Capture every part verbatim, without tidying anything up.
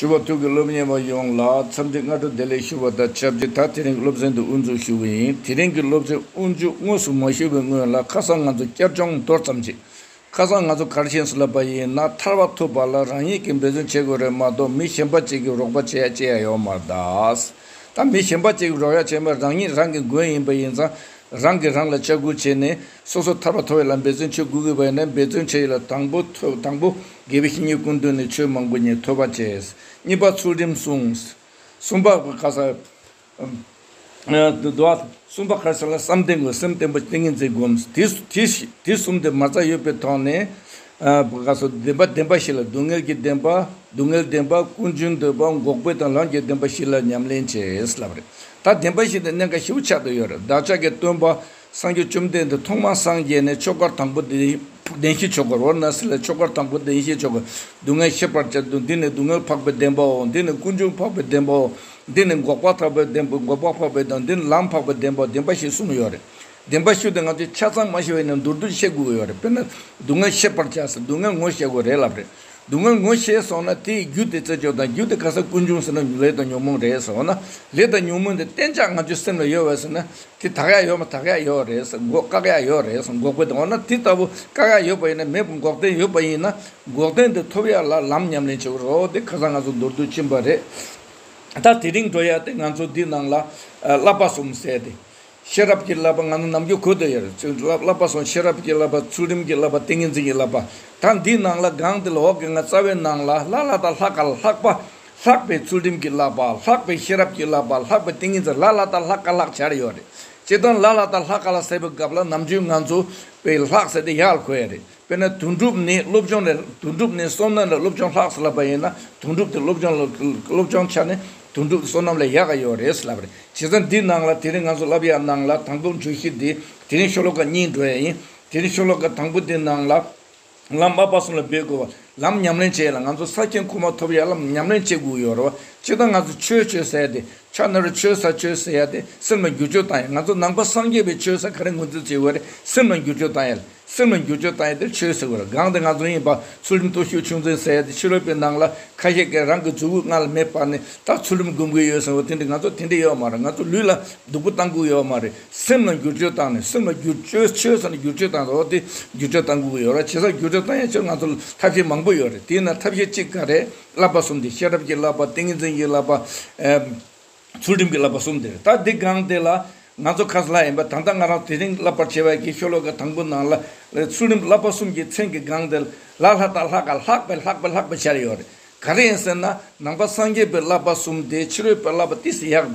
ཞུ་བ། ཐུགས་ཀྱི་སློབ་གཉེར་བ་ཡོངས་ལ་འཚམས་འདྲི་སྔ་དྲོ་བདེ་ལེགས་ཞུ་བ་དང་ཆབས་ཅིག་ད་དེ་རིང་སློབ་ཚན་འདི་དབུ་འཛུགས་ཞུ་གི་ཡིན། དེ་རིང་གི་སློབ་ཚན་དབུ་འཛུགས་དངོས་སུ་མ་ཞུ་བའི་སྔོན་ལ་ཁ་སང་ང་ཚོ་བསྐྱར་སྦྱོང་མདོར་ཙམ་ཅིག་ཁ་སང་ང་ཚོ་ག་རེ་བྱས་སོང་ལབ་པ་ཡིན་ན། ཐར་པ་ཐོབ་པ་ལ་རང་ཉིད་ཀྱིས་འབད་བརྩོན་བྱེད་དགོས་རེད་མ་གཏོགས་མི་གཞན་པ་ཅིག་གིས་རོགས་པ་བྱེད་ཡ་ཅི་ཡང་ཡོད་མ་རེད་ད། ད་མི་གཞན་པ་ཅིག་གིས་རོགས་ཡ་བྱས་མ་རང་ཉིད་རང་གི་མགོན་ཡིན་པ་ཡིན་ཙང་། རང་གིས་རང་ལ་ལྕག་སྐུལ་བྱས་ནས་སོ་སོ་ཐར་པ་ཐོབ་ཡ་ལ་འབད་བརྩོན་བྱེད་དགོས་ཀྱི་བ་ཡིན་ན། འབད་བརྩོན་བྱེད་ཡ་ལ་དང་པོ་ཐོབ་དང་པོ་དགེ་བའི་བཤེས་གཉེན་སྐུ་མདུན་ནས་ཆོས་མང་པོ་ཉན། ཐོས་པ་བྱས། གཉིས་པ་ཚུལ་ཁྲིམས་བསྲུང་། གསུམ་པ་ག་ས། ཨ་དུ་དུ་བ། གསུམ་པ་ག་རེ་ཟེར་ལ་བསམ་གཏན་དགོས། སེམས་བརྟན་པོ་ཏིང་ངེ་འཛིན་སྒོམ། དེ་དེ་དེ་གསུམ་དེ་མ་རྩ་ཡོད་པའི་ཐོག་ནས། ཨ་ག་སོ་བདེན་པ་བདེན་པ་བཞི་ལ། སྡུག་བསྔལ་གྱི་བདེན་པ། སྡུག་བསྔལ་བདེན་པ། ཀུན་འབྱུང་བདེན་པ། འགོག་པའི་དང་ལམ་གྱི་བདེན་པ་བཞི་ལ་ཉམས་ལེན་བྱེད་ལབ་རེད། ད་བདེན་པ་བཞི་དེ་གནད་འགག་ཞེ་པོ་ཆགས་བསྡད་ཡོད་རེད། བདག་ཅག་གི་སྟོན་པ་སངས་རྒྱས་བཅོམ་ལྡན་འདས་ཐོག་མར་སངས་རྒྱས་ནས་ཆོས་སྐོར་དང་པོ་དེ་བདེན་བཞིའི་ཆོས་སྐོར། འོ་ན་ཟེར་ལ་ཆོས་སྐོར་དང་པོ་བདེན་བཞིའི་ཆོས་སྐོར། སྡུག་བསྔལ་ཤེས་པར་བྱ་དང་། འདི་ནི་སྡུག་བསྔལ་འཕགས་པའི་བདེན་པའོ། འདི་ནི་ཀུན་འབྱུང་འཕགས་པའི་བདེན་པའོ། འདི་ནི་འགོག་པ་འཕགས་པའི་བདེན་པ། འགོག་པ་འཕགས་པའི་དང་། འདི་ནི་ལམ་འཕགས་པའི་བདེན་པའོ། བདེན་པ་བཞི་གསུངས་ཡོད་རེད། བདེན་པ་བཞི་དེ་ང་ཚོས་ཆ་ཚང་མ་ཤེས་པ་ཡིན་ན་མདོར་བསྡུས་བཤད་དགོས་ཀྱི་ཡོད་རེད། དཔེར་ན་སྡུག་བསྔལ་ཤེས་པར་བྱ་ཟེར། སྡུག་བསྔལ་ངོ་ཤེས་དགོས་རེད་ལབ་རེད། སྡུག་བསྔལ་ངོ་ཤེས་སོང་ན་དེའི་རྒྱུ་དེ་རྩད་གཅོད་དང་། རྒྱུ་དེ་ག་ས། ཀུན་འབྱུང་ཟེར་ན་ལས་དང་ཉོན་མོངས་རེད་ཟེར་བ་ན། ལས་དང་ཉོན་མོངས་དེ་གཏན་འཇགས་ང་ཚོའི་སེམས་ལ་ཡོད་པ་ཟེར་ན། དེ་དག་ཡ་ཡོད་མ། དག་ཡ་ཡོད་རེད་ཟེར། འགོག་བཀག་ཡ་ཡོད་རེད་ཟེར། འགོག་པའི་དང་། འོ་ན་དེ་ལྟ་བུ་བཀག་ཡ་ཡོད་པ་ཡིན་ན། མེད་པ་འགོག་བདེན་ཡོད་པ་ཡིན་ན། འགོག་བདེན་དེ་ཐོབ་ཡ་ལ་ལམ་ཉམས་ལེན་བྱེད་དགོས་རེད། དེ་ཁ་སང་ང་ཚོ་མདོར་བསྡུས་ཕྱིན་པ་རེད། ད་དེ་རིང་འགྲོ་ཡ་དེ་ང་ཚོ་འདི་ནང་ལ་ཨ་བསླབ་པ་གསུམ་ཟེར་ཏེ། ཤེས་རབ་ཀྱི་བསླབ་པ་ང་ཚོ་ནམ་རྒྱུན་གོ་བསྡད་ཡོད་རེད། བསླབ་བསླབ་པ་གསུམ། ཤེས་རབ་ཀྱི་བསླབ་པ། ཚུལ་ཁྲིམས་ཀྱི་བསླབ་པ། ཏིང་ངེ་འཛིན་གྱི་བསླབ་པ། ད་འདིའི་ནང་ལ་སྒང་དེ་ལ་འོག་གི་ང་རྩ་བའི་ནང་ལ་ལ་ལ་དང་ལྷག་ག་ལ་ལྷག་པ། ལྷག་པའི་ཚུལ་ཁྲིམས་ཀྱི་བསླབ་པ། ལྷག་པའི་ཤེས་རབ་ཀྱི་བསླབ་པ། ལྷག་པའི་ཏིང་ངེ་འཛིན། ལ་ལ་དང་ལྷག་ག་ལྷག་བྱས་ཡོད་རེད། སྤྱིར་བཏང་ལ་ལ་དང་ལྷག་ག་ལ་ཟེར་བའི་སྐབས་ལ་ནམ་རྒྱུན་ང་ཚོ་པའི་ལྷག་ཟེར་དེ་ཡག་ལ་གོ་ཡ་རེད། དཔེར་ན་དོན་གྲུབ་ནས་སློབ་སྦྱོང་ལས། དོན་གྲུབ་ནས་བསོད་ནམས་ལས་སློབ་སྦྱོང་ལྷག་ཟེར་ལབ་པ་ཡིན་ན། དོན་གྲུབ་དེ་སློབ་སྦྱོང་ལ། སློབ་སྦྱོང་ཆ་ནས་དོན་གྲུབ་བསོད་ནམས་ལས་ཡག་ག་ཡོད་རེད་ཟེར་ལབ་རེད། བྱས་ཙང་འདི་ནང་ལ་དེ་རིང་ང་ཚོ་བསླབ་ཡ་ནང་ལ་དང་པོ་བརྗོད་གཞི་འདི་དེ་རིང་ཤོ་ལོ་ཀ་གཉིས་འགྲོ་ཡ་ཡིན། དེ་རིང་ཤོ་ལོ་ཀ་དང་པོ་འདི་ནང་ལ་ལམ་བསླབ་པ་གསུམ་ལ་འབད་དགོས་པ། ལམ་ཉམས་ལེན་བྱེད་ཡ་ལ་ང་ཚོ་ས་ཁྱོན་ཁོ་མ་ཐོབ་ཡ་ལ་ཉམས་ལེན་བྱེད་དགོས་ཡོད་རེད་བ། སྤྱིར་བཏང་ང་ཚོ་ཆོས་ཆོས་ཟེར་ཡ་དེ། ཕྱག་ན་རུ་ཆོས་ཟེར། ཆོས་ཟེར་ཡ་དེ་སེམས་ལ་འགྱུར་བཅོས་བཏང་ཡ། ང་ཚོ་ནང་པ་སངས་རྒྱས་པའི་ཆོས་ཟེར་ག་རེ་ངོས་འཛིན་བྱེད་དགོས་རེད། སེམས་ལ་འགྱུར་བཅོས་བཏང་ཡ། སེམས་ལ་འགྱུར་བཅོས་བཏང་ཡ་དེ་ཆོས་ཟེར་དགོས་རེད། གང་དེ་ང་ཚོ་ཡིན་པ་ཚུལ་ཁྲིམས་སྟོབས་ཤུགས་ཆུང་འཛིན་ཟེར་ཡ་དེ། ཕྱི་རོལ་པའི་ནང་ལ་ཁ་ཤས་ཀྱིས་རང་གི་མཛུབ་གུ་སྔ་ལ་མེ་སྤར་ནས་ད་ཚུལ་ཁྲིམས་སྒོམ་གྱི་ཡོད་ཟེར་བ་དེ་འདྲ། ང་ཚོ་དེ་འདྲ་ཡོད་མ་རེད། ང་ཚོ་ལུས་ལ་སྡུག་པོ་བཏང་དགོས་ཡོད་མ་རེད། སེམས་ལ་འགྱུར་བཅོས་བཏང་ནས། སེམས་ལ་འགྱུར་བཅོས། ཆོས་ཟེར་ནས་འགྱུར་བཅོས་བཏང་ཟེར་བ་དེ་འགྱུར་བཅོས་བཏང་དགོས་ཀྱི་ཡོད་རེད། བྱས་ཙང་འགྱུར་བཅོས་བཏང་ཡ་ཆེད་ང་ཚོ་ལ་ཐབས་ཤེས་མང་པོ་ཡོད་རེད། དེའི་ནང་ཐབས་ཤེས་གཅིག་ག་རེ། བསླབ་པ་གསུམ་དེ། ཤེས་རབ་ཀྱི་བསླབ་པ། ཏིང་ངེ་འཛིན་གྱི་བསླབ་པ། ཨེམ། ཚུལ་ཁྲིམས་ཀྱི་བསླབ་པ་གསུམ་དེ་རེད། ད་འདི་སྒང་དེ་ལ་ང་ཚོ་ཁ་སང་ལ་ཡིན་པ། ད་ལྟ་ང་རང་དེ་རིང་བསླབ་པར་བྱེད་པ་གི་ཤོ་ལོ་ཀ་དང་པོ་ནང་ལ་ཚུལ་ཁྲིམས་བསླབ་པ་གསུམ་གྱི་མཚན་གྱི་སྒང་དེ་ལ་ལ་ལྷག་དང་ལྷག་ག་ལྷག་པའི་ལྷག་པའི་ལྷག་པའི་བྱ་རེ་ཡོད་རེད། ག་རེ་ཡིན་ཟེར་ན། ནང་པ་སངས་རྒྱས་པའི་བསླབ་པ་གསུམ་དེ་ཕྱི་རོལ་པའི་བསླབ་པ་ཏིས་ཡག་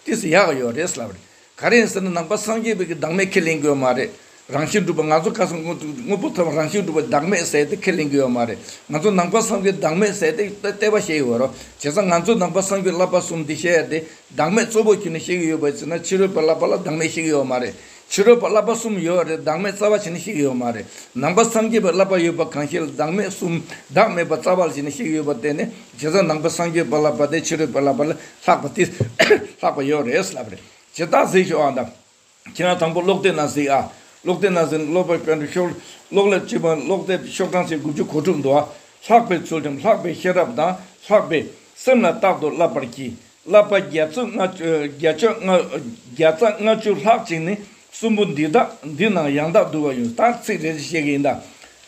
ཏིས་ཡག་ཡོད་རེད་ལབ་རེད། ག་རེ་ཡིན་ཟེར་ན། ནང་པ་སངས་རྒྱས་པའི་གི་བདག་མེད་ཁས་ལེན་གྱི་ཡོད་མ་རེད། རང་བཞིན་གྲུབ་པ། ང་ཚོ་ཁ་སང་དངོས་དངོས་པོ་ཐོབ། རང་བཞིན་གྲུབ་པ་བདག་མེད་ཟེར་དེ་ཁས་ལེན་གྱི་ཡོད་མ་རེད། ང་ཚོ་ནང་པ་སངས་རྒྱས་བདག་མེད་ཟེར་དེ་བསྟན་པ་བཤད་ཡོད་རོ། བྱས་ཙང་ང་ཚོ་ནང་པ་སངས་རྒྱས་བསླབ་པ་གསུམ་འདི་བཤད་ཡ་དེ་བདག་མེད་གཙོ་བོ་གྱུར་ནས་བཤད་ཀྱི་ཡོད་པ་ཟེར་ན། ཕྱི་རོལ་པའི་བསླབ་པ་ལ་བདག་མེད་བཤད་ཀྱི་ཡོད་མ་རེད། ཕྱི་རོལ་པའི་བསླབ་པ་གསུམ་ཡོད་རེད། བདག་མེད་རྩ་བ་བྱས་ནས་བཤད་ཀྱི་ཡོད་མ་རེད། ནང་པ་སངས་རྒྱས་པའི་བསླབ་པ་ཡོད་པ་གང་ཞིག་ལ་བདག་མེད་གསུམ། བདག་མེད་པ་རྩ་བ་ལ་བྱས་ནས་བཤད་ཀྱི་ཡོད་པ་བརྟེན་ནས། བྱས་ཙང་ནང་པ་སངས་རྒྱས་པའི་བསླབ་པ་དེ་ཕྱི་རོལ་པའི་བསླབ་པ་ལས་ལྷག་པ་དེ་ལྷག་པ་ཡོད་རེད་ལབ་རེད། ཇི་ལྟར་གཟིགས་ཤོག་ཨ་ད། ཁྱེད་རང་དང་པོ་ཀློག་དེབ་ནང་གཟིགས་ཨ། ཀློག་དེབ་ནང་གཟིགས། སློབ་དཔོན་པཎ་གྲུབ་ཤོག་ཀློག་ལེབ་གཅིག་པ། ཀློག་དེབ་ཤོག་གྲངས་ཚེ་དགུ་བཅུ་གོ་དྲུག་འདུག་ཨ། ལྷག་པའི་ཚུལ་ཁྲིམས། ལྷག་པའི་ཤེས་རབ་དང་། ལྷག་པའི་སེམས་ལ་རྟག་ཏུ་བསླབ་པར་གྱིས། བསླབ་པ་བརྒྱ་རྩ་ལྔ་བཅུ། བརྒྱ་བཅོ་ལྔ། བརྒྱ་རྩ་ལྔ་བཅུ་ལྷག་ཅིག་ནི། གསུམ་པོ་འདི་དག་འདི་རྣམས་ཡང་དག་བསྡུ་བ་ཡིན། ད་ཚིག་རེ་རེ་བཤད་ཀྱི་ཡིན་ད།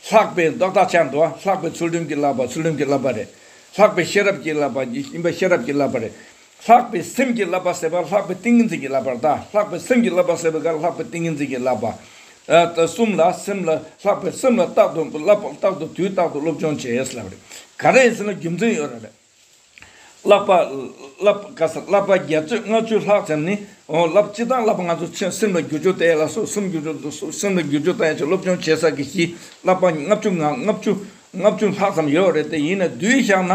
ལྷག་པའི་ཏག་ཏག་ཆགས་འདུག་ཨ། ལྷག་པའི་ཚུལ་ཁྲིམས་ཀྱི་བསླབ་པ། ཚུལ་ཁྲིམས་ཀྱི་བསླབ་པ་རེད། ལྷག་པའི་ཤེས་རབ་ཀྱི་བསླབ་པ་ཡིན་པ། ཤེས་རབ་ཀྱི་བསླབ་པ་རེད། ལྷག་པའི་སེམས་ཀྱི་བསླབ་པ་ཟེར་བ་ལྷག་པའི་ཏིང་ངེ་འཛིན་གྱི་བསླབ་པ་རེད་ད། ལྷག་པའི་སེམས་ཀྱི་བསླབ་པ་ཟེར་བའི་སྐབས་ལྷག་པའི་ཏིང་ངེ་འཛིན་གྱི་བསླབ་པ། ཨ་ད་གསུམ་ལ། སེམས་ལ་ལྷག་པའི་སེམས་ལ་རྟག་ཏུ་བསླབ་པ། རྟག་ཏུ་དུས་རྟག་ཏུ་སློབ་སྦྱོང་བྱེད་ལབ་རེད། ག་རེ་ཡིན་ཟེར་ན་རྒྱུ་མཚན་ཡོད་རེད། བསླབ་པ། བསླབ་ག་ས་བསླབ་པ་བརྒྱ་རྩ་ལྔ་བཅུ་ལྷག་ཙམ་ནི། འོ་བསླབ། སྤྱིར་བཏང་བསླབ་པ་ང་ཚོ་ཆེན་སེམས་ལ་འགྱུར་བཅོས་གཏོང་ཡ་ལ་སོགས། སེམས་འགྱུར་བཅོས། སེམས་ལ་འགྱུར་བཅོས་གཏོང་ཡ་ཆེད་སློབ་སྦྱོང་བྱེད་ས་གི་གཞི་བསླབ་པ་ལྔ་བཅུ་ང་ལྔ་བཅུ་ལྔ་བཅུ་ལྷག་ཙམ་ཡོད་རེད་དེ། ཡིན་ན་བསྡུས་བཞག་ན།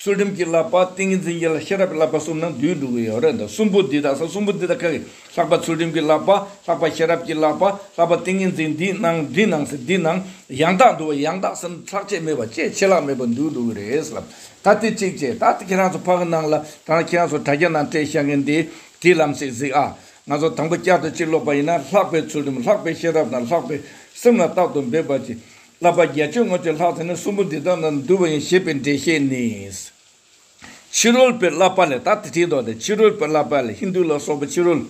ཚུལ་ཁྲིམས་ཀྱི་བསླབ་པ། ཏིང་ངེ་འཛིན་གྱི་བསླབ། ཤེས་རབ་ཀྱི་བསླབ་པ་གསུམ་ནང་བསྡུས་འགྲོ་གི་ཡོད་རེད་འདུག་གསུམ་པོ་འདི་དག་ས། གསུམ་པོ་འདི་དག་ག་གི་ལྷག་པ་ཚུལ་ཁྲིམས་ཀྱི་བསླབ་པ། ལྷག་པ་ཤེས་རབ་ཀྱི་བསླབ་པ། ལྷག་པ་ཏིང་ངེ་འཛིན། འདི་ནང་འདི་ནང་ཟེར། འདི་ནང་ཡང་དག་འདུ་བ། ཡང་དག་ཟེར་ན་ལྷག་ཆད་མེད་པ། ཆད་ཆད་ལྷག་མེད་པ་འདུ་འགྲོ་གི་རེད་ཟེར་ལབ། ད་དེ་གཅིག་བྱས། ད་དེ་ཁྱེད་རང་ཚོ་ཕ་གི་ནང་ལ། ད་ཁྱེད་རང་ཚོ་དྲ་རྒྱ་ནང་སྤྲད་བཞག་མཁན་འདི་བྲིས་ལམ་སེ་གཟིགས་ཨ། ང་ཚོ་དང་པོ་བསྐྱར་དུ་གཅིག་ཀློག་པ་ཡིན་ན། ལྷག་པའི་ཚུལ་ཁྲིམས། ལྷག་པའི་ཤེས་རབ་དང་། ལྷག་པའི་སེམས་ལ་རྟག་ཏུ་འབད་པར་གྱིས། བསླབ་པ་བརྒྱ་རྩ་ལྔ་བཅུ་ལྷག་ཙམ་ནི། གསུམ་པོ་འདི་དག་ནང་འདུ་བ་ཡིན། ཞེས་པའི་འགྲེལ་བཤད་ནི། ཕྱི་རོལ་པའི་བསླབ་པ་ལས། ད་དེ་བྲིས་འདུག་སྟེ། ཕྱི་རོལ་པའི་བསླབ་པ་ལས། ཧིན་དུ་ལ་སོགས་པ་ཕྱི་རོལ།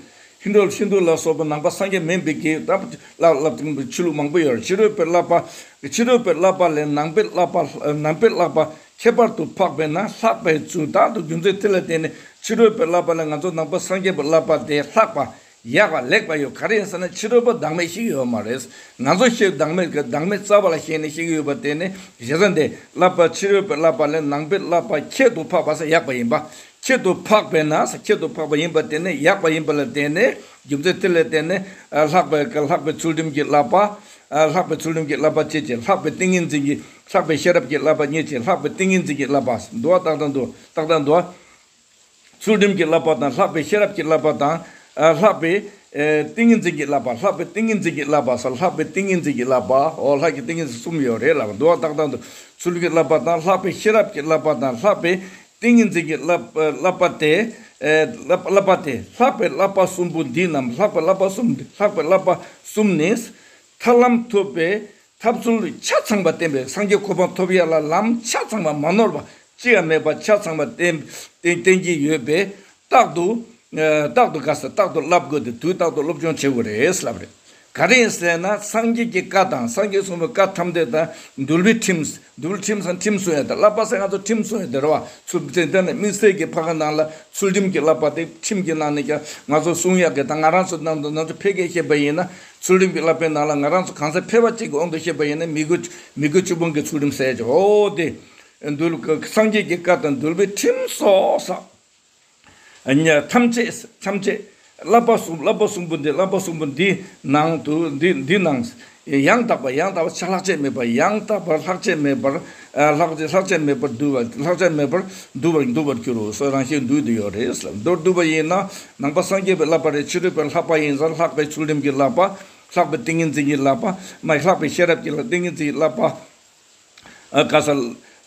ཧིན་དུ་ཧིན་དུ་ལ་སོགས་པ་ནང་པ་སངས་རྒྱས་མིན་པའི་གི་ད་བསླབ་བསླབ་ཆོས་ལུགས་མང་པོ་ཡོད་རེད། ཕྱི་རོལ་པའི་བསླབ་པ། ཕྱི་རོལ་པའི་བསླབ་པ་ལས་ནང་པའི་བསླབ་པ། ནང་པའི་བསླབ་པ་ཁྱད་པར་དུ་འཕགས་པས་ན་ལྷག་པའི་ཚུལ། ད་དུ་རྒྱུ་མཚན་དེ་ལ་བརྟེན་ནས་ཕྱི་རོལ་པའི་བསླབ་པ་ལས་ང་ཚོ་ནང་པ་སངས་རྒྱས་པའི་བསླབ་པ་དེ་ལྷག་པ། ཡག་པ་ལེགས་པ་ཡོད། ག་རེ་ཡིན་ཟེར་ན་ཕྱི་རོལ་པ་བདག་མེད་ཤེས་ཀྱི་ཡོད་མ་རེད། ང་ཚོ་ཤེས་བདག་མེད་ཀྱི་བདག་མེད་རྩ་བ་ལ་ཤེས་ནས་ཤེས་ཀྱི་ཡོད་པ་དེ་ནི་བྱས་ཙང་དེ་བསླབ་པ་ཕྱི་རོལ་པའི་བསླབ་པ་ལས་ནང་པའི་བསླབ་པ་ཁྱད་དུ་འཕགས་པ་ཟེར་ཡག་པ་ཡིན་པ། ཁྱད་དུ་འཕགས་པས་ན་ཟེར་ཁྱད་དུ་འཕགས་པ་ཡིན་པ་དེ་ནི་ཡག་པ་ཡིན་པ་ལ་བརྟེན་ནས་རྒྱུ་མཚན་དེ་ལ་བརྟེན་ནས་ལྷག་པའི་ལྷག་པའི་ཚུལ་ཁྲིམས་ཀྱི་བསླབ་པ། ལྷག་པའི་ཚུལ་ཁྲིམས་ཀྱི་བསླབ་པ་བཅས་ཀྱི། ལྷག་པའི་ཏིང་ངེ་འཛིན་གྱི། ལྷག་པའི་ཤེས་རབ་ཀྱི་བསླབ་པ་གཉིས་ཀྱི། ལྷག་པའི་ཏིང་ངེ་འཛིན་གྱི་བསླབ་པ་འདུག་པ། ཏག་ཏག་འདུག་ཏག་ཏག་འདུག་ཚུལ་ཁྲིམས་ཀྱི་བསླབ་པ་དང་། ལྷག་པའི་ཤེས་རབ་ཀྱི་བསླབ་པ་དང་། ཨ། ལྷག་པའི། ཨེ། ཏིང་ངེ་འཛིན་གྱི་བསླབ་པ། ལྷག་པའི་ཏིང་ངེ་འཛིན་གྱི་བསླབ་པ་ཟེར། ལྷག་པའི་ཏིང་ངེ་འཛིན་གྱི་བསླབ་པ། འོ། ལྷག་གི་ཏིང་ངེ་འཛིན་གསུམ་ཡོད་རེད་ལབ་འདུག་པ། ཏག་ཏག་འདུག་ཚུལ་ཁྲིམས་ཀྱི་བསླབ་པ་དང་། ལྷག་པའི་ཤེས་རབ་ཀྱི་བསླབ་པ་དང་། ལྷག་པའི་ཏིང་ངེ་འཛིན་གྱི་བསླབ་བསླབ་པ་སྟེ། ཨེ། བསླབ་བསླབ་པ་སྟེ། ལྷག་པའི་བསླབ་པ་གསུམ་པོ་འདི་རྣམས། ལྷག་པའི་བསླབ་པ་གསུམ། ལྷག་པའི་བསླབ་པ་གསུམ་ནི་ཐར་ལམ་ཐོབ་པའི་ཐབས་ཚུལ་ཆ་ཚང་བ་བསྟན་པས། སངས་རྒྱས་གོ་འཕང་ཐོབ་ཡ་ལ་ལམ་ཆ་ཚང་བ་མ་ནོར་བ་ཅི་ཡང་མེད་པ་ཆ་ཚང་བ་བསྟན་བསྟན་བསྟན་གྱི་ཡོད་པས། རྟག་ཏུ། ཨ། རྟག་ཏུ་ག་ས་རྟག་ཏུ་བསླབ་དགོས་ཏེ། དུས་རྟག་ཏུ་སློབ་སྦྱོང་བྱེད་དགོས་རེད་ལབ་རེད། ག་རེ་ཡིན་ཟེར་ན་སངས་རྒྱས་ཀྱི་བཀའ་དང་། སངས་རྒྱས་གསུངས་པའི་བཀའ་ཐམས་ཅད་དང་། འདུལ་བའི་ཁྲིམས། འདུལ་ཁྲིམས་སམ་ཁྲིམས་སྲུང་ཡ་དང་། བསླབ་པ་ཟེར་ང་ཚོ་ཁྲིམས་སྲུང་ཡ་དེ་རེད་པ། ཚུལ་ཁྲིམས་དེ་ནི་དམིགས་བསལ་གྱི་ཕ་གི་ནང་ལ་ཚུལ་ཁྲིམས་ཀྱི་བསླབ་པ་དེ་ཁྲིམས་ཀྱི་ནང་ནས་ཀྱང་ང་ཚོ་སྲུང་ཡ་གི་དང་། ང་རང་ཚོ་ནང་དུ་ང་ཚོ་ཕལ་སྐད་བཤད་པ་ཡིན་ན། ཚུལ་ཁྲིམས་ཀྱི་བསླབ་པའི་ནང་ལ་ང་རང་ཚོ་གང་ཟག་ཕལ་པ་གཅིག་གི་དབང་དུ་བཤད་པ་ཡིན་ན། མི་དགེ་མི་དགེ་བཅུ་སྤོང་གི་ཚུལ་ཁྲིམས་ཟེར་གྱི། འོ་དེ། འདུལ། སངས་རྒྱས་ཀྱི་བཀའ་དང་། འདུལ་བའི་ཁྲིམས་སོགས་ཟེར། ཐམས་ཅད། ཐམས་ཅད། བསླབ་པ་གསུམ། བསླབ་པ་གསུམ་པོ་འདི། བསླབ་པ་གསུམ་པོ་འདི་ནང་དུ། འདི་འདི་ནང་ཡང་དག་པར། ཡང་དག་པར་ཆ་ལྷག་བཅས་མེད་པར། ཡང་དག་པར་ལྷག་བཅས་མེད་པར། ཨ། ལྷག་ལྷག་བཅས་མེད་པར་འདུ་བ། ལྷག་བཅས་མེད་པར་འདུ་བར་འདུ་བར་འགྱུར་རོ་ཟེར། རང་བཞིན་འདུས་ཏེ་ཡོད་རེད་ཟེར། མདོར་བསྡུ་བ་ཡིན་ན་ནང་པ་སངས་རྒྱས་པའི་བསླབ་པ་རེད། ཕྱི་རོལ་པའི་བསླབ་པ་ཡིན་ཙང་། ལྷག་པའི་ཚུལ་ཁྲིམས་ཀྱི་བསླབ་པ། ལྷག་པའི་ཏིང་ངེ་འཛིན་གྱི་བསླབ་པ། མ་ལྷག་པའི་ཤེས་རབ་ཀྱི་ཏིང་ངེ་འཛིན་གྱི་བསླབ་པ། ཨ། ག་ས།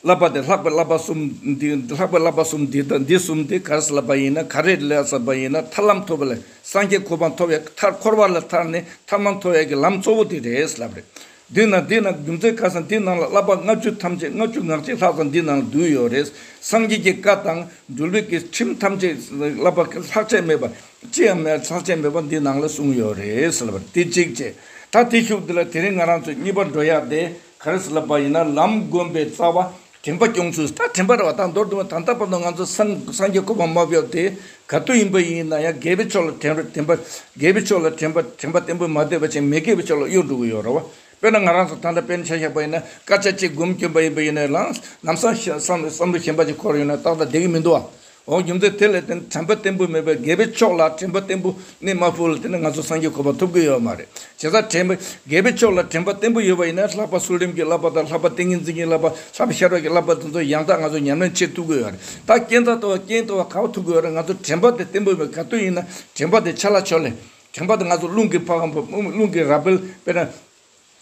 བསླབ་པ་དེ། ལྷག་པའི་བསླབ་པ་གསུམ་འདི། ལྷག་པའི་བསླབ་པ་གསུམ་འདི་དང་འདི་གསུམ་དེ་ག་རེ་ལབ་པ་ཡིན་ན། ག་རེ་ལབ་ཟེར་བ་ཡིན་ན། ཐར་ལམ་ཐོབ་པ་ལ། སངས་རྒྱས་གོ་འཕང་ཐོབ་ཡ། ཐར། འཁོར་བ་ལ་ཐར་ནས་ཐར་ལམ་ཐོབ་ཡ་གི་ལམ་གཙོ་བོ་དེ་རེད་ལབ་རེད། འདི་ན། འདི་ན་རྒྱུ་མཚན་ག་ས། འདི་ནང་ལ་བསླབ་པ་ལྔ་བཅུ་ཐམས་ཅད། ལྔ་བཅུ་ང་གཅིག་ལྷག་ཙམ་འདི་ནང་ལ་འདུས་ཡོད་རེད། སངས་རྒྱས་ཀྱི་བཀའ་དང་འདུལ་བའི་གི་ཁྲིམས་ཐམས་ཅད། བསླབ་པ་ལྷག་བཅས་མེད་པ། ཅི་ཡང་མེད། ལྷག་བཅས་མེད་པ་འདི་ནང་ལ་གསུངས་ཡོད་རེད་ཟེར་བ་དེ་གཅིག་བྱས། ད་དེ་ཤུགས་འདི་ལ་དེ་རིང་ང་རང་ཚོ་གཉིས་པ་འགྲོ་ཡག་དེ་ག་རེ་ཟེར་ལབ་པ་ཡིན་ན། ལམ་བསྒོམ་པའི་རྩ་བ་དྲན་པ་སྐྱོང་ཚུལ། ད་དྲན་པ་རེད་པ། ད་མདོར་བསྡུ་བ། ད་ལྟ་བར་དུ་ང་ཚོ་སངས་སངས་རྒྱས་གོ་འཕང་མ་ཐོབ་དེ་ག་དུས་ཡིན་པ་ཡིན་ན་ཡང་། དགེ་བའི་ཕྱོགས་ལ་དྲན་པ། དྲན་པ། དགེ་བའི་ཕྱོགས་ལ་དྲན་པ། དྲན་པ་བརྟན་པོ་མ་བསྡད་པ་བྱས་མི་དགེ་བའི་ཕྱོགས་ལ་གཡོལ་འགྲོ་གི་ཡོད་རེད་པ། དཔེར་ན་ང་རང་ཚོ་ད་ལྟ་དཔེར་ན་ཆ་བཞག་པ་ཡིན་ན། སྐར་ཆ་གཅིག་སྒོམ་བསྐྱོན་པ་ཡིན་པ་ཡིན་ན་ལམ་ལམ་སང་བསམ་བསམ་བློ་གཞན་པ་ཅིག་འཁོར་ཡོང་ན་ཏག་ཏག་བསྡད་ཀྱི་མི་འདུག་པ། འོ། རྒྱུ་མཚན་དེ་ལ་བརྟེན་དྲན་པ་བརྟན་པོ་མེད་པའི། དགེ་བའི་ཕྱོགས་ལ་དྲན་པ་བརྟན་པོ་གནས་མ་ཕུལ་ལ་བརྟེན་ནས་ང་ཚོ་སངས་རྒྱས་གོ་འཕང་ཐོབ་ཀྱི་ཡོད་མ་རེད། བྱས་ཙང་དྲན་པ། དགེ་བའི་ཕྱོགས་ལ་དྲན་པ་བརྟན་པོ་ཡོད་པ་ཡིན་ན། ལྷག་པ་ཚུལ་ཁྲིམས་ཀྱི་བསླབ་པ་དང་། ལྷག་པ་ཏིང་ངེ་འཛིན་གྱི་བསླབ་པ། ལྷག་པ་ཤེས་རབ་ཀྱི་བསླབ་པ་དེ་ཚོ་ཡང་དག་ང་ཚོ་ཉམས་ལེན་བྱེད་ཐུབ་ཀྱི་ཡོད་རེད། ད་རྐྱེན་ཙམ་ལྟ་བ། རྐྱེན་ལྟ་བ་ག་པར་ཐུག་གི་ཡོད་རེད། ང་ཚོ་དྲན་པ་དེ་བརྟན་པོ་མེད། ག་དུས་ཡིན་ན་དྲན་པ་དེ་ཆ་ལ་ཆོ་ལེ། དྲན་པ་དེ་ང་ཚོ་རླུང་གི་ཕ་གང་པོ། རླུང་གི་རབ་སྤེལ། དཔེར་ན།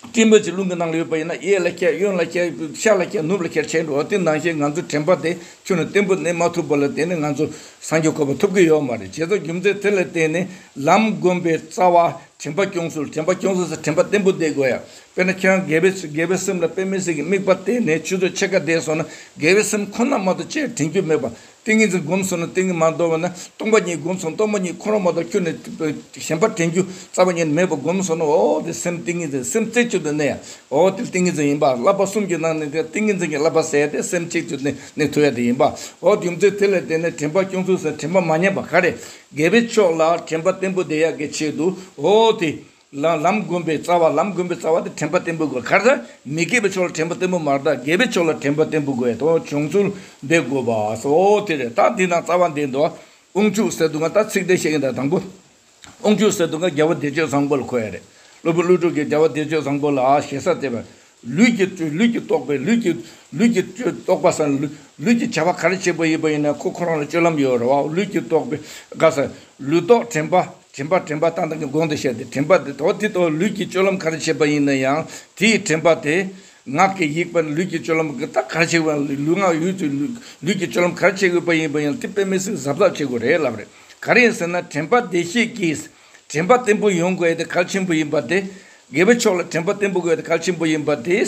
སྤྲིན་པ་ཅིག་རླུང་གི་ནང་ལ་ཡོད་པ་ཡིན་ན། གཡས་ལ་ཁྱེར། གཡོན་ལ་ཁྱེར། ཤར་ལ་ཁྱེར། ནུབ་ལ་ཁྱེར་བྱས་འགྲོ་བ། དེ་ནང་བཞིན་ང་ཚོ་དྲན་པ་དེ་ཁྱོན་ནས་བརྟན་པོ་གནས་མ་ཐུབ་པ་ལ་བརྟེན་ནས་ང་ཚོ་སངས་རྒྱས་གོ་འཕང་ཐོབ་ཀྱི་ཡོད་མ་རེད། བྱས་ཙང་རྒྱུ་མཚན་དེ་ལ་བརྟེན་ནས་ལམ་བསྒོམ་པའི་རྩ་བ་དྲན་པ་སྐྱོང་ཚུལ། དྲན་པ་སྐྱོང་ཚུལ་ཟེར། དྲན་པ་བརྟན་པོ་བསྡད་དགོས་ཡ། དཔེར་ན་ཁྱེད་རང་དགེ་བའི་དགེ་བའི་སེམས་ལ་དཔེ་མི་སྲིད་ཀྱི་དམིགས་པ་གཏད་ནས་ཆུ་ཚོད་ཕྱེད་ཀ་བསྡད་སོང་ན། དགེ་བའི་སེམས་ཁོ་ན་མ་གཏོགས་ཅི་ཡང་དྲན་རྒྱུ་མེད་པ། ཏིང་ངེ་འཛིན་བསྒོམས་སོང་ན་ཏིང་ངེ་མ་གཏོགས་པ་ན། སྟོང་པ་ཉིད་བསྒོམས་སོང་ན་སྟོང་པ་ཉིད་ཁོ་རང་མ་གཏོགས་ཁྱོན་ནས་གཞན་པ་དྲན་རྒྱུ་རྩ་བ་ཉིད་མེད་པ་བསྒོམས་སོང་ན། འོ་དེ་སེམས་ཏིང་ངེ་འཛིན། སེམས་རྩེ་གཅིག་ཏུ་གནས་ཡ། འོ་དེ་ཏིང་ངེ་འཛིན་ཡིན་པ། བསླབ་པ་གསུམ་གྱི་ནང་ནས་དེ་ཏིང་ངེ་འཛིན་གྱི་བསླབ་པ་ཟེར་ཏེ་སེམས་གཅིག་ཏུ་གནས་གནས་ཐུབ་ཡ་དེ་ཡིན་པ། འོ་རྒྱུ་མཚན་དེ་ལ་བརྟེན་ནས་དྲན་པ་སྐྱོང་ཚུལ་ཟེར། དྲན་པ་མ་ཉམས་པ། ག་རེ། དགེ་བའི་ཕྱོགས་ལ་དྲན་པ་བརྟན་པོ་བསྡད་ཡག་གི་ཆེད་དུ། འོ་དེ། ལམ་ལམ་བསྒོམ་པའི་རྩ་བ། ལམ་བསྒོམ་པའི་རྩ་བ་དེ་དྲན་པ་བརྟན་པོ་དགོས། ག་རེ་ཟེར། མི་དགེ་བའི་ཕྱོགས་ལ་དྲན་པ་བརྟན་པོ་མ་རེད། ད་དགེ་བའི་ཕྱོགས་ལ་དྲན་པ་བརྟན་པོ་དགོས་ཡ་དང་སྦྱོང་ཚུལ་འདི་དགོས་པ། འོ་དེ་རེད། ད་འདི་ན་རྩ་བ་འདི་འདུག་དབང་ཕྱུག་ཟེར་དུས་ང་ད་ཚིག་དེ་བཤད་ཀྱི་འདུག་དང་པོ། དབང་ཕྱུག་ཟེར་དུས་ང་རྒྱལ་བ་བདེ་སྤྱོད་བཟང་པོ་ལ་གོ་ཡ་རེད། སློབ་དཔོན་ཀླུ་སྒྲུབ་ཀྱིས་རྒྱལ་བ་བདེ་སྤྱོད་བཟང་པོ་ལ་ཞེ་ས་བརྩེ་བ། ལུས་ཀྱི་སྤྱོད། ལུས་ཀྱི་རྟོག་པས། ལུས་ཀྱི་ལུས་ཀྱི་སྤྱོད་རྟོག་པ་ཟེར། ལུས་ལུས་ཀྱི་བྱ་བ་ག་རེ་བྱེད་པ་ཡིན་པ་ཡིན་ན་ཁོ་ཁོ་རང་ལ་སྤྱོད་ལམ་ཡོད་རེད་བ། ལུས་ཀྱི་རྟོག་པས་ག་ཟེར། ལུས་རྟོག་དྲན་པ། དྲན་པ། དྲན་པ་ད་ལྟ་གི་གོང་དུ་བཤད་དེ་དྲན་པ་དེ། དོ་དེ་དོ་ལུས་ཀྱི་སྤྱོད་ལམ་ག་རེ་བྱེད་པ་ཡིན་ན་ཡང་དེའི་དྲན་པ་དེ། ངག་གི་ཡིད་པ། ལུས་ཀྱི་སྤྱོད་ལམ་གི་ད་ག་རེ་བྱེད་པ། ལུས་ངག་ཡིད་ཀྱི་ལུས་ལུས་ཀྱི་སྤྱོད་ལམ་ག་རེ་བྱེད་དགོས་པ་ཡིན་པ་ཡང་དེ་དཔེ་མི་སྲིད་གཟབ་གཟབ་བྱེད་དགོས་རེད་ལབ་རེད། ག་རེ་ཡིན་ཟེར་ན་དྲན་པ་བདེ་གཤེགས་ཀྱིས། དྲན་པ་བརྟན་པོ་ཡོང་དགོས་ཡ་དེ་གལ་ཆེན་པོ་ཡིན་པ་དེ། དགེ་བའི་ཕྱོགས་ལ་དྲན་པ་བརྟན་པོ་དགོས་ཡ་དེ་གལ་ཆེན་པོ་ཡིན་པ་དེ།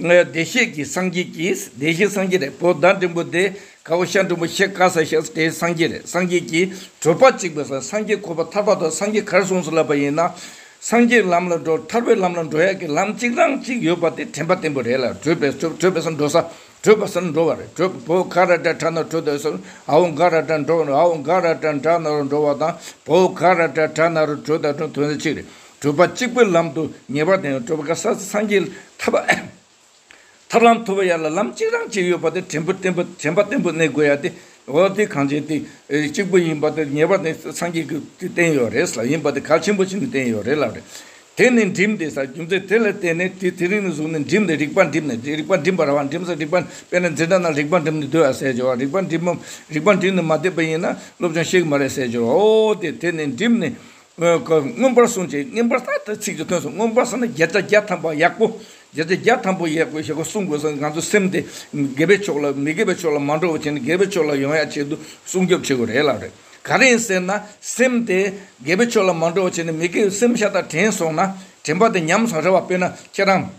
བདེ་གཤེགས་ཀྱི་སངས་རྒྱས་ཀྱིས། བདེ་གཤེགས་སངས་རྒྱས་རེད། བོད་ཟླ་འབྲིང་པོ་དེ་ག་བོ་ཤ་འབྲིང་པོ་ཤ་དཀར་ས་ཤ་དེ་སངས་རྒྱས་རེད། སངས་རྒྱས་ཀྱིས་གྲུབ་པ་གཅིག་པུའི་སངས་རྒྱས་གོ་འཕང་ཐར་པ་དང་། སངས་རྒྱས་ག་རེ་གསུངས་སུ་ལབ་པ་ཡིན་ན། སངས་རྒྱས་ལམ་ལ་འགྲོ། ཐར་པའི་ལམ་ལ་འགྲོ་ཡག་གི་ལམ་གཅིག་རང་གཅིག་ཡོད་པ་དེ་དྲན་པ་བརྟན་པོ་རེད་ལ། བགྲོད་པའི་བགྲོད་པའི་སར་འགྲོ་ས། བགྲོད་པ་ཟེར་ན་འགྲོ་བ་རེད། བགྲོད་པ། བོ་ག་ར་ཏྲ་ཁྲ་ན་བགྲོད་དོ་ཟེར། ཨ་བོ་ག་ར་ཏྲ་འགྲོ། ཨ་བོ་ག་ར་ཏྲ་འདྲ་ན་རུ་འགྲོ་བ་དང་། བོ་ག་ར་ཏྲ་དྲ་ན་རུ་བགྲོད་དང་འགྲོ་དོན་གཅིག་རེད། གྲུབ་པ་གཅིག་པུའི་ལམ་དུ་ངེས་པར་ལྡན། གྲུབ་པ་ག་ས་སངས་རྒྱས་ཐར་པ་ཐར་ལམ་ཐོབ་པ་ཡ་ལ་ལམ་གཅིག་རང་གཅིག་ཡོད་པ་དེ་དྲན་པ་བརྟན་པོ་དྲན་པ་བརྟན་པོ་གནས་དགོས་ཡ་དེ། འོ་དེ་གང་ཅི་དེ་གཅིག་པུ་ཡིན་པ་དེ་ངེས་པར་དེ་སངས་རྒྱས་ཀྱིས་དེ་བསྟན་ཡོད་རེད་ལ། ཡིན་པ་དེ་གལ་ཆེན་པོ་ཞིག་ནས་བསྟན་ཡོད་རེད་ལབ་རེད། དེ་ནི་འགྲིམ་སྟེ་ས། རྒྱུ་མཚན་དེ་ལ་བརྟེན་ནས་དེ་དེ་རིང་ནས་བཟུང་ནས་འགྲིམ་སྟེ་རིག་པ་འགྲིམ་ནས། རིག་པ་འགྲིམ་པ་ར་བ། འགྲིམ་ས་རིག་པ། དཔེར་ན་འཛིན་གྲྭ་ནང་རིག་པ་འགྲིམ་ནས་སྡོད་ཨ་ཟེར་བྱ་བ། རིག་པ་འགྲིམ་མ། རིག་པ་འགྲིམ་ནས་མ་བསྡད་པ་ཡིན་ན་སློབ་སྦྱོང་ཤེས་ཀྱི་མ་རེད་ཟེར་བྱ་བ། འོ་དེ་དེ་ནས་འགྲིམ་ནས། མངོན་པར་བསྲུང་བྱེད། མངོན་པར་ད་ལྟ་ཚིག་ཅིག་ཐོན་སོང་། མངོན་པར་ཟེར་ན་བརྒྱ་ཆ་བརྒྱ་ཐམ་པ་ཡག་པོ། བརྒྱ་ཆ་བརྒྱ་ཐམ་པ་ཡག་པོ་ཞེ་པོ་བསྲུང་དགོས་ཟེར། ང་ཚོ་སེམས་དེ་དགེ་བའི་ཕྱོགས་ལ། མི་དགེ་བའི་ཕྱོགས་ལ་མ་འགྲོ་བ་བྱས་ནས་དགེ་བའི་ཕྱོགས་ལ་ཡོང་ཡག་ཆེད་དུ་སྲུང་སྐྱོབ་བྱེད་དགོས་རེད་ལབ་རེད། ག་རེ་ཡིན་ཟེར་ན་སེམས་དེ་དགེ་བའི་ཕྱོགས་ལ་མ་འགྲོ་བ་བྱས་ནས་མི་དགེ་བའི་སེམས་ཤ་སྟག་དྲན་སོང་ན་དྲན་པ་དེ་ཉམས་སོང་རེད་བ། དཔེར་ན་ཁྱེད་རང་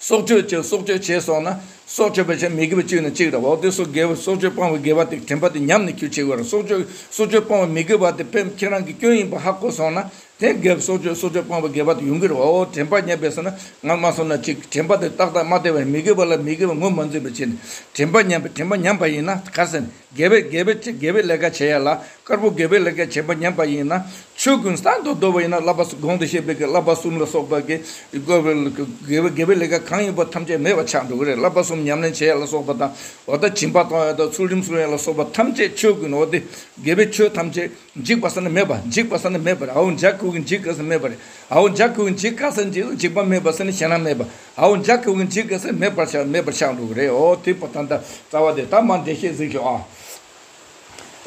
སྲོག་གཅོད་བྱས། སྲོག་གཅོད་བྱས་སོང་ན་སྲོག་གཅོད་པའི་ཕྱིར་མི་དགེ་བ་བཅུ་ནི་གཅིག་རེད་བ། དེ་སོགས་དགེ་བ། སྲོག་གཅོད་སྤོང་བའི་དགེ་བ་དེ་དྲན་པ་དེ་ཉམས་ནས་ཁྱོད་བྱེད་དགོས་རེད། སྲོག་གཅོད། སྲོག་གཅོད་སྤོང་བའི་མི་དགེ་བ་དེ་དཔེ་ཁྱེད་རང་གི་སྐྱོན་ཡིན་པ་ཧ་གོ་སོང་ན་དེ་དགེ་བ། སྲོག་གཅོད། སྲོག་གཅོད་སྤོང་བའི་དགེ་བ་དེ་ཡོང་གི་རེད་བ། འོ་དྲན་པ་ཉམས་པས་ཟེར་ན་ང་མ་སོང་ན་ཅིག་དྲན་པ་དེ་ཏག་ཏག་མ་བསྡད་པ། མི་དགེ་བ་ལ་མི་དགེ་བ་ངོ་མ་འཛིན་པ་བྱས་ནས་དྲན་པ་ཉམས་པས། དྲན་པ་ཉམས་པ་ཡིན་ན་ག་རེ་ཟེར་ན། དགེ་བའི་དགེ་བའི་དགེ་བའི་ལས་ཀ་བྱེད་ཡ་ལ། དཀར་པོ་དགེ་བའི་ལས་ཀ་བྱེད་པ་ཉམས་པ་ཡིན་ན། ཆོས་ཀུན་སྟོང་དུ་བསྡུ་བ་ཡིན་ན། བསླབ་པ་གོང་དུ་བཤད་པའི་གི་བསླབ་པ་གསུམ་ལ་སོགས་པ་གི་དགེ་བའི་དགེ་བའི་ལས་ཀ་གང་ཡིན་པ་ཐམས་ཅད་མེད་པ་ཆགས་འགྲོ་གི་རེད། བསླབ་པ་གསུམ་ཉམས་ལེན་བྱེད་ཡ་ལ་སོགས་པ་དང་། འོ་ད་སྦྱིན་པ་གཏོང་ཡ་དང་། ཚུལ་ཁྲིམས་སྲུང་ཡ་ལ་སོགས་པ་ཐམས་ཅད་ཆོས་ཀུན། འོ་དེ་དགེ་བའི་ཆོས་ཐམས་ཅད་འཇིག་པ་ཟེར་ན་མེད་པ། འཇིག་པ་ཟེར་ན་མེད་པ་རེད། ཨའོ་འཇག་ཁུ་གི་འཇིག་ག་ཟེར་མེད་པ་རེད། ཨའོ་འཇག་ཁུ་གི་འཇིག་ག་ཟེར་འཇིག་འཇིག་པ་མེད་པ་ཟེར་ན་ཞེ་སྡང་མེད་པ། ཨའོ་འཇག་ཁུ་གི་འཇིག་ག་ཟེར་མེད་པར་ཆགས། མེད་པར་ཆགས་འགྲོ་གི་རེད། འོ་དེ་པོ་ད་ལྟ་རྩ་བ་དེ་ད་མ་འགྲེལ་བཤད་གཟིགས་ཤོག་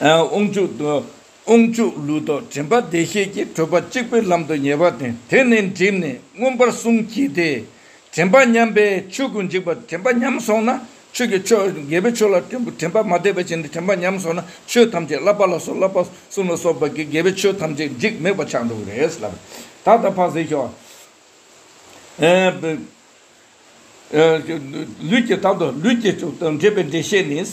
ཨ། དབང་ཕྱུག་དབང་ཕྱུག་ལུགས་ལྡོག་དྲན་པ་བདེ་གཤེགས་ཀྱིས། གྲུབ་པ་གཅིག་པུའི་ལམ་དུ་ངེས་པར་ལྡན། དེ་ནས་འགྲིམས་ནས་མངོན་པར་བསྲུང་བགྱིས་ཏེ། དྲན་པ་ཉམས་པས་ཆོས་ཀུན་འཇིག་པ། དྲན་པ་ཉམས་སོང་ན་ཆོས་ཀྱི་ཕྱོགས་དགེ་བའི་ཕྱོགས་ལ་དྲན་པ་མ་བསྡད་པ་བྱས་ནས་དྲན་པ་ཉམས་སོང་ན་ཆོས་ཐམས་ཅད། བསླབ་པ་ལ་སོགས། བསླབ་པ་གསུམ་ལ་སོགས་པ་གི་དགེ་བའི་ཆོས་ཐམས་ཅད་འཇིག་མེད་པར་ཆགས་འགྲོ་གི་རེད་ལབ། ད་ལྟ་ཕར་གཟིགས་ཤོག་ཨེ། ལུས་ཀྱི་ད་དུ་ལུས་ཀྱི་འབྲེལ་པའི་འགྲེལ་བཤད་ནི།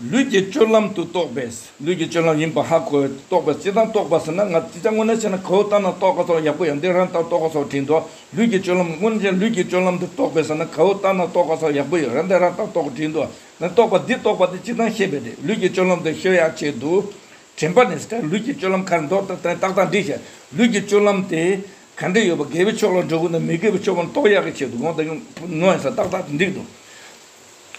ལུས་ཀྱི་སྤྱོད་ལམ་དུ་རྟོགས་པས། ལུས་ཀྱི་སྤྱོད་ལམ་ཡིན་པ་ཧ་གོ། རྟོགས་པས། སྤྱིར་བཏང་རྟོགས་པ་ཟེར་ན་ང་སྤྱིར་བཏང་དངོས་གནས་བྱས་ན་ག་བོ་ལྟ་ན་རྟོགས་ག་སོགས་ཡག་པོ་ཡོད། འདི་རང་ལྟ་རྟོགས་ག་སོགས་བྲིས་འདུག་ལུས་ཀྱི་སྤྱོད་ལམ། དངོས་གནས་བྱས་ན་ལུས་ཀྱི་སྤྱོད་ལམ་དུ་རྟོགས་པས་ཟེར་ན་ག་བོ་ལྟ་ན་རྟོགས་ག་སོགས་ཡག་པོ་ཡོད། རང་འདི་རང་ལྟ་རྟོགས་བྲིས་འདུག་ན་རྟོགས་པ་འདི་རྟོགས་པ་དེ་སྤྱིར་བཏང་བཤད་པ་རེད། ལུས་ཀྱི་སྤྱོད་ལམ་དུ་ཤེས་ཡག་ཆེད་དུ། དྲན་པ་ནི་ལུས་ཀྱི་སྤྱོད་ལམ་ག་རེ་འདུག་ཏག་ཏག་ཏག་འགྲིག་བྱས། ལུས་ཀྱི་སྤྱོད་ལམ་དེ་ག་འདྲ་ཡོད་པ། དགེ་བའི་ཕྱོགས་ལ་འགྲོ་དགོས་ན་མི་དགེ་བའི་ཕྱོགས་ལ་རྟོགས་ཡག་གི་ཆེད་དུ་དགོངས་དག་ནོ་ཡིན་ས་ཏག་ཏག་འགྲིག་འདུག་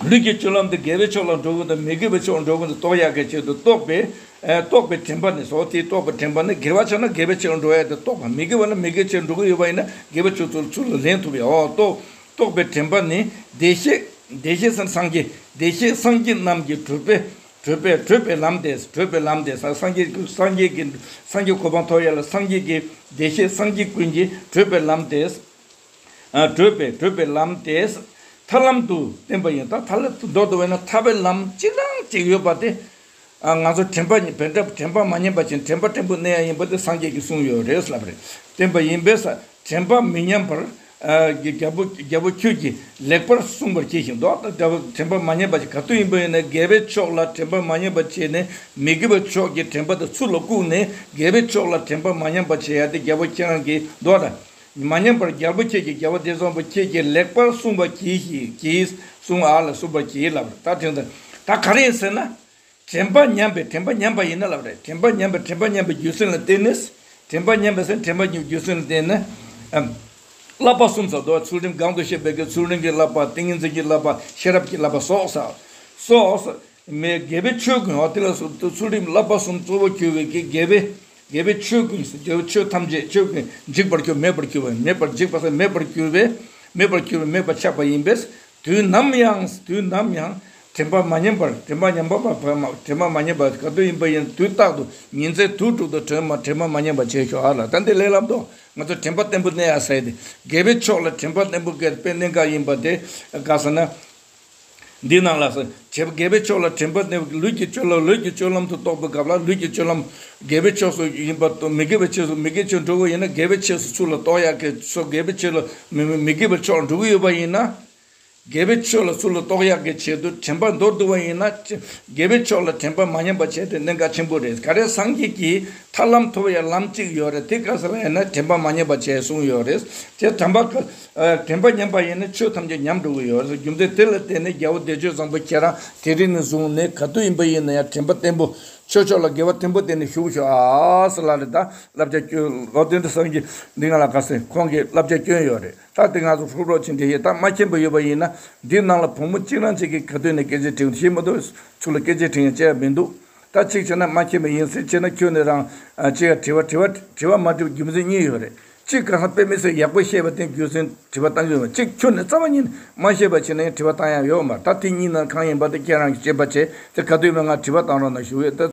ལུས་ཀྱི་སྤྱོད་ལམ་དེ་དགེ་བའི་ཕྱོགས་ལ་འགྲོ་དགོས་དང་མི་དགེ་བའི་ཕྱོགས་ལ་འགྲོ་དགོས་དང་རྟོགས་ཡག་གི་ཆེད་དུ་རྟོགས་པའི། ཨ། རྟོགས་པའི་དྲན་པ་ནི་སོ། དེའི་རྟོགས་པའི་དྲན་པ་ནི་དགེ་བ་བྱས་ན་དགེ་བའི་ཕྱོགས་ལ་འགྲོ་ཡག་དེ་རྟོགས་པ། མི་དགེ་བ་ན་མི་དགེ་ཕྱོགས་འགྲོ་གི་ཡོད་པ་ཡིན་ན་དགེ་བའི་ཕྱོགས་ཚུར་ཚུར་ལ་ལེན་ཐུབ་ཡག་འོ་རྟོགས། རྟོགས་པའི་དྲན་པ་ནི་བདེ་གཤེགས། བདེ་གཤེགས་སམ་སངས་རྒྱས། བདེ་གཤེགས་སངས་རྒྱས་རྣམས་ཀྱིས་གྲུབ་པའི། གྲུབ་པའི་བགྲོད་པའི་ལམ་སྟེ། བགྲོད་པའི་ལམ་སྟེ། སངས་རྒྱས་སངས་རྒྱས་ཀྱི་སངས་རྒྱས་གོ་འཕང་ཐོབ་ཡག་ལ་སངས་རྒྱས་ཀྱི་བདེ་གཤེགས་སངས་རྒྱས་ཀུན་གྱིས་བགྲོད་པའི་ལམ་སྟེ། ཨ། བགྲོད་པའི་བགྲོད་པའི་ལམ་སྟེ། ཐར་ལམ་དུ་བསྟན་པ་ཡིན། ད་ཐར་ལམ་དུ་འགྲོ་འདོད་པ་ཡིན་ན་ཐར་པའི་ལམ་གཅིག་རང་གཅིག་ཡོད་པ་དེ། ཨ། ང་ཚོ་དྲན་པ་ཉམས་པའི་དྲན་པ་མ་ཉམས་པ་བྱས་དྲན་པ་བརྟན་པོ་གནས་ཡག་ཡིན་པ་དེ་སངས་རྒྱས་ཀྱིས་གསུངས་ཡོད་རེད་ལབ་རེད། བསྟན་པ་ཡིན་པས་དྲན་པ་མི་ཉམས་པར། ཨ། རྒྱལ་པོ་རྒྱལ་པོ་ཁྱོད་ཀྱིས་ལེགས་པར་བསྲུང་བར་གྱིས་ཤིག་འདུག་ད་དྲན་པ་མ་ཉམས་པ་ཞིག་ག་དུས་ཡིན་པ་ཡིན་ན་དགེ་བའི་ཕྱོགས་ལ་དྲན་པ་མ་ཉམས་པ་བྱས་ནས་མི་དགེ་བའི་ཕྱོགས་ཀྱི་དྲན་པ་དེ་ཚུར་ལ་བཀུག་ནས་དགེ་བའི་ཕྱོགས་ལ་དྲན་པ་མ་ཉམས་པ་བྱེད་ཡག་དེ་རྒྱལ་པོ་ཁྱེད་རང་གིས་འདུག་ད། མ་ཉམས་པར་རྒྱལ་པོ་ཁྱེད་ཀྱིས། རྒྱལ་པོ་དེ་བཟང་པོ་ཁྱེད་ཀྱིས་ལེགས་པར་བསྲུང་བར་གྱིས་ཤིག་གྱིས་གསུངས་ཨ་ལ་བསྲུང་བར་གྱིས་ལབ་རེད། ད་དྲན་ད་ག་རེ་ཡིན་ཟེར་ན། དྲན་པ་ཉམས་པའི་དྲན་པ་ཉམས་པ་ཡིན་ན་ལབ་རེད། དྲན་པ་ཉམས་པའི་དྲན་པ་ཉམས་པའི་རྒྱུ་མཚན་ལ་བརྟེན་ནས། དྲན་པ་ཉམས་པའི་ཟེར་དྲན་པ་ཉམས་རྒྱུ་མཚན་ལ་བརྟེན་ནས། ཨམ། བསླབ་པ་གསུམ་ཟེར་དོ། ཚུལ་ཁྲིམས་གོང་དུ་བཤད་པའི་གི་ཚུལ་ཁྲིམས་ཀྱི་བསླབ་པ། ཏིང་ངེ་འཛིན་གྱི་བསླབ་པ། ཤེས་རབ་ཀྱི་བསླབ་པ་སོགས་ཟེར། སོགས་ཟེར། མེད་དགེ་བའི་ཆོས་ཀུན། འོ་དེ་ལ་སོགས་ཚུལ་ཁྲིམས་བསླབ་པ་གསུམ་གཙོ་བོ་གྱུར་པའི་གི་དགེ་བའི་དགེ་བའི་ཆོས་ཀུན། དགེ་བའི་ཆོས་ཐམས་ཅད་ཆོས་ཀུན་འཇིག་པར་གྱུར། མེད་པར་གྱུར་པ། མེད་པར་འཇིག་པ་ཟེར་མེད་པར་གྱུར་པའི། མེད་པར་གྱུར་པའི་མེད་པར་ཆགས་པ་ཡིན་པས། དུས་ནམ་ཡང་དུས་ནམ་ཡང་དྲན་པ་མ་ཉམས་པར། དྲན་པ་ཉམས་པ་མ་དྲན་པ་མ་ཉམས་པར་ག་དུས་ཡིན་པ་ཡིན་དུས་རྟག་ཏུ་ཉིན་མཚན་དུས་དྲུག་ཏུ་དྲན་པ་དྲན་པ་མ་ཉམས་པར་བྱེད་ཤོག་ཨ་ལ། ད་འདི་ལས་སླ་མདོག་ང་ཚོ་དྲན་པ་བརྟན་པོ་གནས་ཡ་ཟེར་ཏེ། དགེ་བའི་ཕྱོགས་ལ་དྲན་པ་བརྟན་པོ་གནས་དགོས་པའི་གནད་འགག་ཡིན་པ་དེ་ག་ཟེར་ན། འདི་ནང་ལ་ཟེར། དགེ་བའི་ཕྱོགས་ལ་དྲན་པ་གནས། ལུས་ཀྱི་སྤྱོད་ལམ། ལུས་ཀྱི་སྤྱོད་ལམ་དུ་གཏོགས་པའི་སྐབས་ལ་ལུས་ཀྱི་སྤྱོད་ལམ་དགེ་བའི་ཕྱོགས་སུ་ཡིན་པ་དང་མི་དགེ་བའི་ཕྱོགས་སུ། མི་དགེ་ཕྱོགས་འགྲོ་དགོས་ཡིན་ན་དགེ་བའི་ཕྱོགས་སུ་ཚུར་ལ་གཏོང་ཡག་གི་ཕྱོགས། དགེ་བའི་ཕྱོགས་ལ་མི་མི་དགེ་བའི་ཕྱོགས་ལ་འགྲོ་གི་ཡོད་པ་ཡིན་ན། དགེ་བའི་ཕྱོགས་ལ་ཚུར་ལ་གཏོགས་ཡག་གི་ཆེད་དུ་དྲན་པ་མདོར་བསྡུ་བ་ཡིན་ན། དགེ་བའི་ཕྱོགས་ལ་དྲན་པ་མ་ཉམས་པ་བྱས་ཏེ་གནད་འགག་ཆེན་པོ་རེད། ག་རེ་སངས་རྒྱས་ཀྱི་ཐར་ལམ་ཐོབ་ཡ་ལམ་གཅིག་ཡོད་རེད། དེ་ག་ས་ལ་ཡིན་ན་དྲན་པ་མ་ཉམས་པ་བྱས་གསུངས་ཡོད་རེད། དེ་དྲན་པ་ག་ཨ། དྲན་པ་ཉམས་པ་ཡིན་ན་ཆོས་ཐམས་ཅད་ཉམས་འགྲོ་གི་ཡོད་རེད། རྒྱུ་མཚན་དེ་ལ་བརྟེན་ནས་རྒྱལ་བ་བདེ་སྤྱོད་བཟང་པོ་ཁྱེད་རང་དེ་རིང་ནས་བཟུང་ནས་ག་དུས་ཡིན་པ་ཡིན་ན་ཡང་དྲན་པ་བརྟན་པོ། ཆོས་ཕྱོགས་ལ་དགེ་བ་བརྟན་པོ་བསྟེན་ནས་བཞུགས་ཤོག་ཨ་ཟེར་ལབ་རེད། ད་བསླབ་བྱ་སྐྱོན། ལོ་དོན་དུ་སངས་རྒྱས་འདི་ང་ལ་ག་ཟེར་ཁོང་གིས་བསླབ་བྱ་སྐྱོན་ཡོད་རེད། ད་དེ་ང་ཚོ་ཧྲུག་རོགས་ཕྱིན་དེ་ཡིན། ད་མ་མཁྱེན་པ་ཡོད་པ་ཡིན་ན་འདིའི་ནང་ལ་བུ་མོ་གཅིག་རང་གཅིག་གིས་ག་དུས་ནས་སྐད་ཆ་དྲིས་ཤེས་མ་གཏོགས་ཚུར་ལ་སྐད་ཆ་དྲིས་ཡང་བྱས་མི་འདུག་ད་གཅིག་བྱས་ན་མ་མཁྱེན་པ་ཡིན་ཟེར་བྱས་ན་ཁྱོད་ནས་རང་ཨ་གཅིག་ག་དྲི་བ་དྲི་བ་དྲི་བ་མ་དྲིས་རྒྱུ་མཚན་གཉིས་ཡོད་རེད། གཅིག་ག་ས་དཔེ་མི་སྲིད་ཡག་པོ་ཤེས་པ་དེ་རྒྱུ་མཚན་དྲི་བ་བཏང་གི་ཡོད་མ། གཅིག་ཁྱོད་ནས་རྩ་བ་ཉིད་ནས་མ་ཤེས་པ་བྱས་ན་ཡང་དྲི་བ་བཏང་ཡག་ཡོད་མ་རེད། ད་དེ་གཉིས་ནང་གང་ཡིན་པ་དེ་ཁྱེད་རང་གིས་དཔྱད་པ་བྱས་ཏེ་ག་དུས་མིན་ང་དྲི་བ་བཏང་རོགས་གནང་ཞུ་གི་ཡོད། ད་